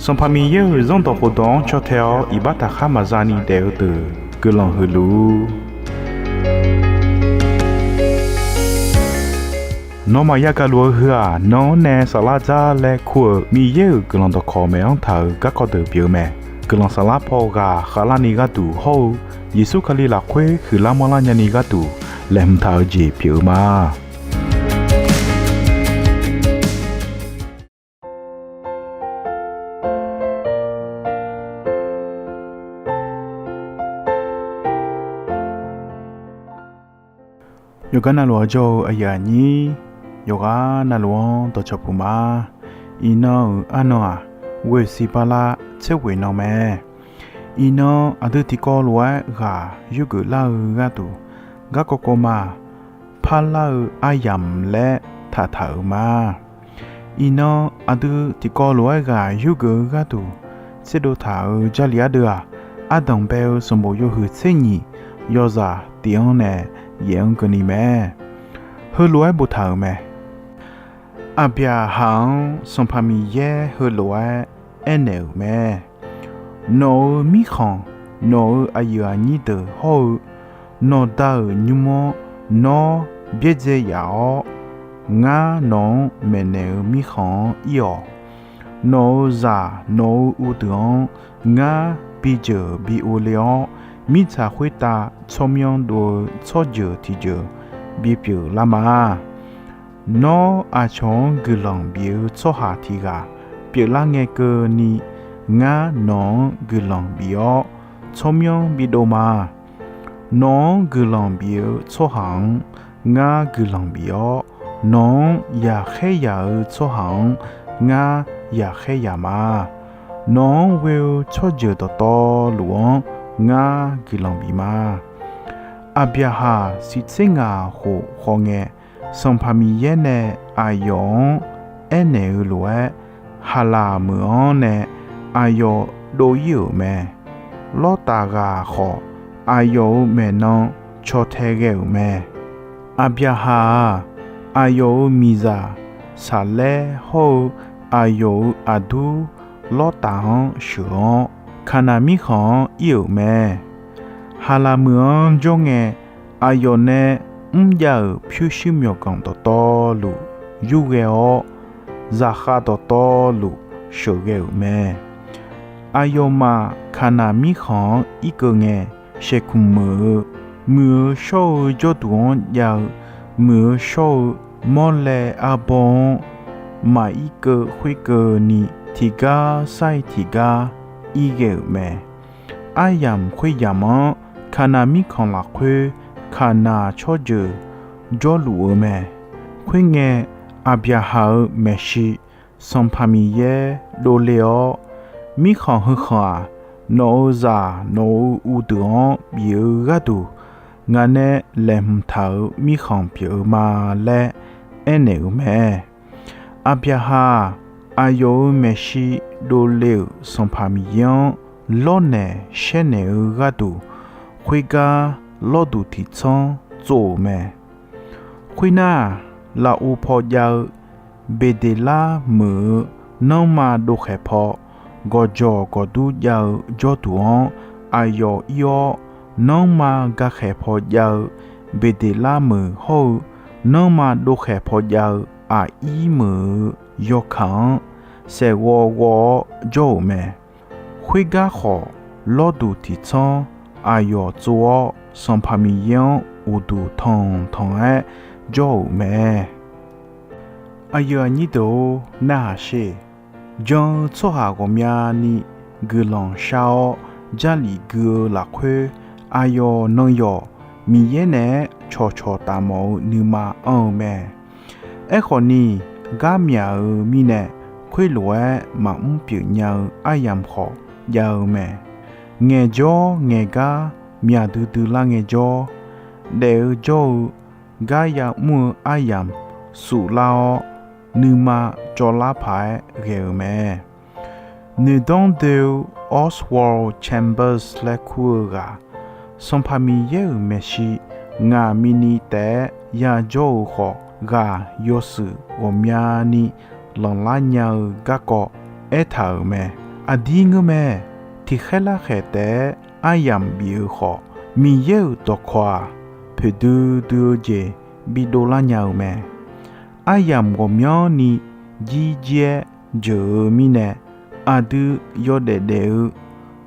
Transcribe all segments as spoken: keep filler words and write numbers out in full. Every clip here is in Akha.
Sanqpaq Miqyaer-euq Zanrdawq khofdawq-anr caw tae-awr iqbax taqkhar maqza ni daef-eu deuq guiqlanq huiq luf-ur. Nawmaf yagaq luf-eu heu-aq, nan-anr nae saflar dzar laer kur-euq Miqyaer-euq guiqlanq dawqkawq maeq-anr taq-euq garkawv deuq pyeuf-eu mae. Guiqlanq saflar paw ghaq khavlarni gharduq hawr-eu Yeqsur Kali lafkhoer huiqlar manrlar nyani gharduq laeqhmq taq-eu jeq pyeuf-eu ma. Yawqgar navluf-anr jawr-eu aqyuif aqnyir, yawqghaq navluf-anr dawqcawq puq ma. Iqnan-euq arnan-aq, ghoeqsiq bala tser ghoeq nan mae. Iqnan aqdui tiqkawv lof-aer ghaq yurgeuf lar-eu gharduq, garkawv kawv ma, parlar-eu aryamq laer taqtaq-euq ma. Iqnan aqdui tiqkawv lof-aer ghaq yurgeuf-eu gharduq tserdov taq-euq Jarlif ardeuv-aq, ardanq bae-eu sanqbof yawhuiq tser nyiq yawzaq tiq-anr nae yaef-anr keuvni mae. Heulof-aer boftaq-euq mae. Aqbyaqhaq-anr Sanqpaq Miqyaer heulof-aer aernaeq-euq mae. Nawq-euq mirkhanq, nawq-euq aqyuif aqnyir deuq hawr-eu, nawqda-euq nymr-anr nawr byaerdzae yaf-awr, ngar nawq-anr maeqnaeq-eu mirkhanq-anr ir-awq. Nawq-euq zaq nawq-euq uvdeuq-anr ngar bijeuq bi uvle-awr, mirtsaq khoertav tsawrmyanr dov-eu tsawrjeuq tiqjeuq bipyeuf lar ma. Nawr aqcawq-anr guiqlanq bif-eu tsawrhaq tiq ghaq pyeuflar ngae keuvni, ngar nawq-anr guiqlanq bif-awr tsawrmyanr bidov ma. Nawq-anr guiqlanq bif-eu tsawrhaq-anr ngar guiqlanq bif-awr, nawq-anr yaqkhaer yaq-eu tsawrhaq-anr ngar yaqkhaer yaq ma. Nawq-anr ghoe-eu tsawrjeuq dawqtawvluf-anr ngar guiqlanq bif ma. Aqbyaqhaq siqtser ngaq khof khawf ngae, Sanqpaq Miqyaer nae aqyawf-anr aernaeq-eu lof-aer, Haqlaq meuq-anr nae aqyawf dov ir-euq mae. Lawrtaf ghaq khawf, aqyawf-euq maeqnan caw tae ghae-euq mae. Aqbyaqhaq-aq, aqyawf-euq miqzaq Saqlaer hawr-eu aqyawf-euq aqdur Lawrtaf-anr sheuq-awr, Kaqnaq mirkhanq-anr ir-euq mae. Haqlaq meuq-anr jawr ngae, aqyawf nae mrjav-euq pyurshuir myawqganq dawqtawvluf yurghae-awr, zaqkhav dawqtawvluf sheuqghae-euq mae. Aqyawfmaf Kaqnaq mirkhanq-anr irkeuv ngae, shaeqkmq meuq-eu, muiq-eu shawr-eu jawrduq-anr jav-eu, muiq-eu shawr-eu mawrlae arbawr-anr maq irkeuv khoerkeuvni, tiqgar sar-iq tiqgar irghae-euq mae. Aryamq khoeryamq-anr Kaqnaq mirkhanq lafkhoer Kaqnaq tsawrjeuq jawrluf-eu mae. Khoerngae, Aqbyaqhaq-euq maeqshi Sanqpaq Miqyaer dovle-awr, mirkhanq heukhanq-aq, nawq-euq zaq nawq-euq uvdeuq-anr bif-eu gharduq, ngaq nae laeqhmq taq-euq mirkhanq pyeuf-eu ma laer aernaeq-euq mae. Aqbyaqhaq-aq, aqyawf-euq maeqshi dovle-euq Sanqpaq Miqyaer-anr lawrnaeq shaernaeq-eu gharduq, khoergar lawrduq tiqtsanr tsov-euq mae. Khoernar, lafov paw jav-eu Beqdeqlar meuq-eu nanrma dovkhaeq paw gawqjawq gawqdur jav-eu jawrduq-anr aqyawf ir-awr, nanrma gakhaeq paw jav-eu Beqdeqlar meuq hawr-eu nanrma dovkhaeq paw jav-eu aqir meuq-eu yawkaq-anr saeqghawv ghawv-awr jawr-euq mae. Khoergar khawf, lawrduq tiqtsanr aqyawf tsov-awr, Sanqpaq Miqyaer-anr uqduq tanqtanq-aer jawr-euq mae. Aqyuif aqnyir deuq-or, narhaq sher. Jan-eu tsawrhaq ghawqmyani guiqlanq shar-awr, Jarlif gui-eu lafkhoer aqyawf nan yawq Miqyaer naeq-aer cawqcawq taf mawf-eu nuima anr-eu mae. Aerkhawf ni, gar myaq-euq mirnae, khoerlof-aer maqmr pyeuf nya-eu aryamq khawf jav-eu mae. Ngaeqjawr ngaeqgar myaq duidui lar ngaejawr, daef-eu jawr-eu gar yamr-eu aryamq suflar-awr, nuima cawvlar paq-aer ghae-eu mae. Noeqdanr doe-eu Oswald Chambers laer kur-eu ghaq, Sanqpaq Miqyaer-euq maeqshi ngaq mini taef-aer yajawr-eu khawf, ghaq yawshuif ghawqmyani lanqlar nya-eu garkawv aertaq-euq mae. Aqdir ngeur mae. Tiqkhaer larkhaeq taef-aer aryamq bif-eu khawf, Miqyaer-euq dawqkawq-aq, poeqdui dui-eu jeq bidov lar nya-eu mae. Aryamq ghawqmyanrni jirjir-aer jeuq-eu mirnae, aqdui yawdaef daef-eu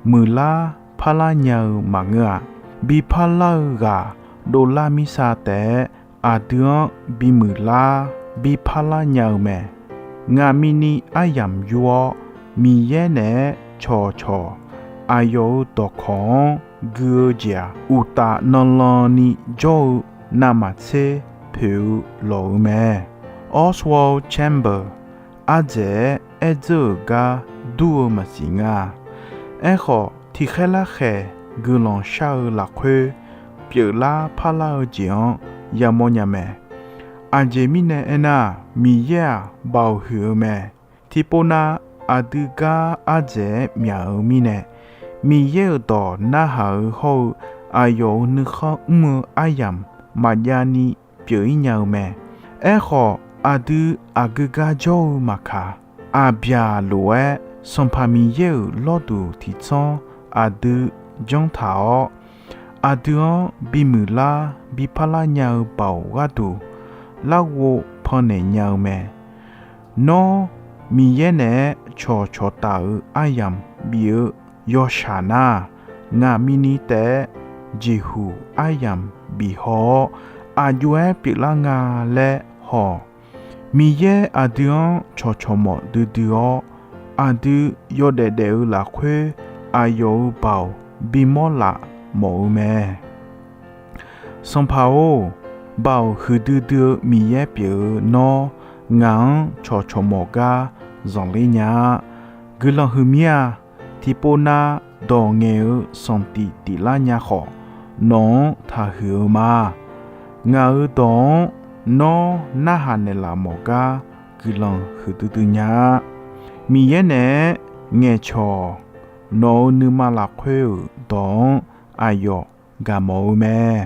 muiqlar parlar nya-eu maqngeur-a. Bi parlar-eu ghaq dovlar mirsav taef-aer aqdui-anr bimuiq lar bi parlar nya-eu mae. Ngaq mini aryamq yur-awr, Miqyaer naeq-aer cawqcawq aqyawf-euq dawqkawq-anr gui-eu jeq-aq, uqtaf nanlan ni jawr-eu navmaqtser poeq-eu lawq-eu mae. Oswald Chambers ardzaeq-aer aerdzeur-euq gar dur-eu maqsiq nga. Aerkhawf, tiqkhaer larkhaeq guiqlanq shar-eu lafkhoer pyeuflar parlar-eu jeq-anr yamawr nya mae. Aqjeq mirnae aernar, Miqyaer-aq, Baoq huiq-eu mae. Tiqpov nav, aqdui gar ardzaeq-aer myaq-eu mirnae, Miqyaer-euq dawq narhaq-eu hawr-eu aqyawf-euq nuikhanr mr-eu aryamq maqjav ni pyeuf-ir nya-eu mae. Aerkhawf, aqdui aqgeu gar jawr-eu maqkaq, aqbyaq lof-aer Sanqpaq Miqyaer-euq lawrduq tiqtsanr aqdui janr taq-awr, aqdui-anr bimuiq lar bi parlar nya-eu Baoq gharduq larghov pannaeq nya-eu mae. Nawr, Miqyaer naeq-aer cawqcawq taf-eu aryamq bif-eu yawshaq nar, ngaq mini taef-aer jeqhuq aryamq bif haw-awr, aqjox-aer pyeuflar nga laer haw-awq. Miqyaer aqdui-anr cawqcawq mawf duidui-awr, aqdui yawdaef daef-eu lafkhoer aqyawf-euq Baoq bimawr laf mawf-eu mae. Sanqpaq-or, Baoq huiqdui dui-eu Miqyaer pyeuf-eu nawr, ngaq-anr cawqcawq mawf gar zanqler nya-a. Guiqlanq huiqmir-a. Tiqpov nav dawq ngaeq-eu sanqtif tiflar nya khawf, nawq-anr taqhuiq-eu ma. Ngaq-euq dawq-anr nawr narhaq naeqlaf mawf gar guiqlanq huiqdui dui nya-a. Miqyaer naeq-aer ngaeqcawq-awq. Nawq-euq nuima lafkhoer-euq dawq-anr aqyawf gaqmawf-eu mae.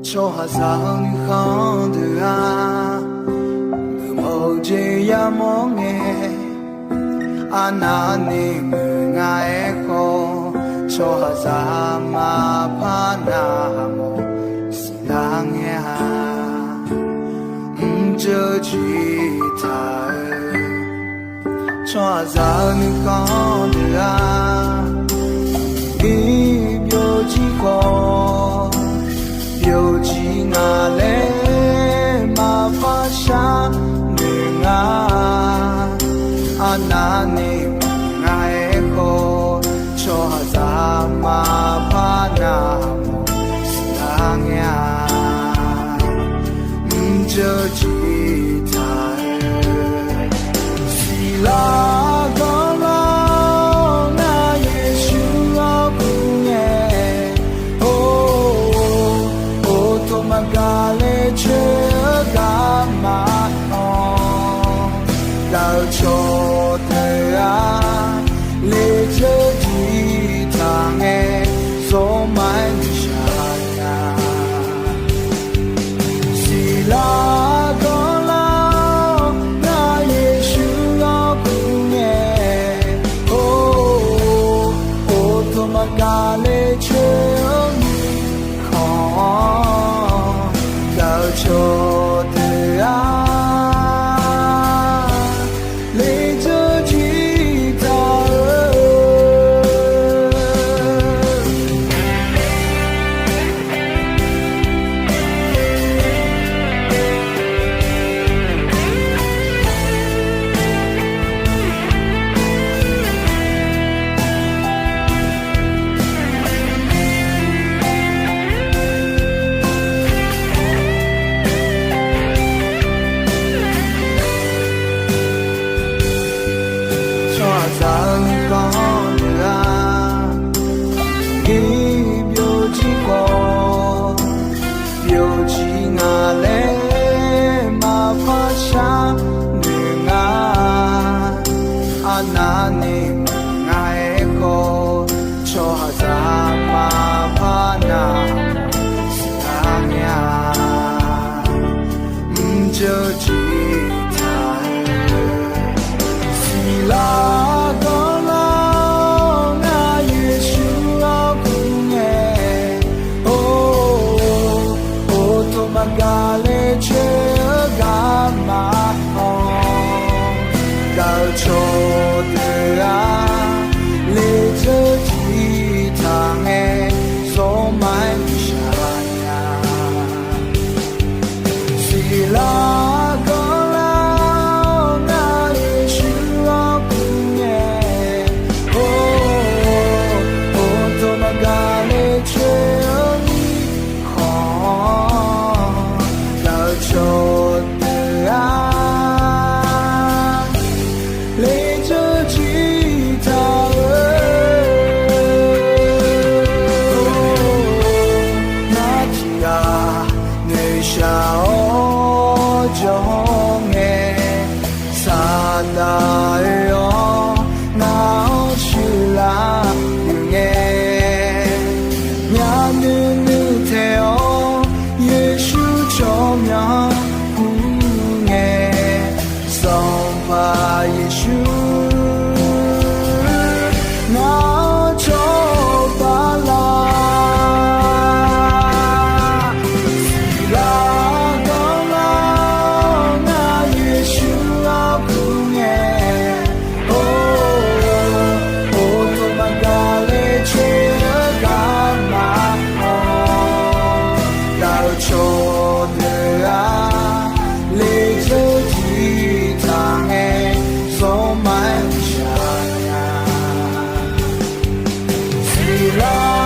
Tsawrhaqzaq-eu nuikhanr deuq-aq, muiqmawf-eu jeq yamawr ngae, arnavni muiq nga-aer khawf, tsawrhaqzaq maqpar navmawf siqlar ngae-a. Mrjeuv jiq taq-eu tsawrhaqzaq-eu nuikhanr deuq-aq, iq byovjir khawf, byovjir nga laer maqpar sharnoeq nga. Arnavni muiq nga-aer khawf, tsawrhaqzaq maqpar navmawf siqlar ngae-a. Mrjeuv jiq taq-eu siqlar ganr lar-awr, ngar Yeqsur-anr kur ngae, or, or, tov maqgaq le coer-eu gar maqanr, gaq-eu cawq deuq-aq, lejeur jiq taq ngae, zawr ma-aer nuishaq nya. Siqlar ganr lar-awr, ngar Yeqsur-anr kur ngae, or, or, tov maqgaq le coer-eu mirkhanq-anr, gaq-eu cawq deuq-aq, lejeur jiq taq-eu Tsawrhaqzaq-eu nuikhanr deuq-aq, gir Navni maqnga-aer khawf, tsawrhaqzaq maqpar navmaqsiq-a mya. Mrjeuq jiqtaq-eu siqlar ganrlar-awr, ngar Yeqsur-anr kur ngae, or, or, tov maqgaq le coer-eu garma-awr, gaq-eu cawqdeuq-aq, ledzeur jiqtaq ngae, zawr ma-aer shaq nya. Siqlar ganrlar-awr, ngar Yeqsur-anr kur ngae, or, or, tov maqgaq le coer-eu mirkhanq-anr, gaq-eu cawqdeuq-aq, ledzeur jiqtaq-eu, ngar tiqghaq noeqshaq-awr jawr ngae, Saqdaq oe-awr ngar-anr shuiqlar-euq ngae, myavnuiv nuiv taeq-awr Yeqsur tsawrmyanr kur ngae, Sanqpaq Yeqsur, ngar-anr cawba lar. Siqlar ganrlar-awr, ngar Yeqsur-anr kur ngae, or, or, tov maqgaq le coer-eu garma-awr, gaq-eu cawqdeuq-aq, ledzeur jiqtaq ngae, zawr ma-aer shaq nya. Siqlar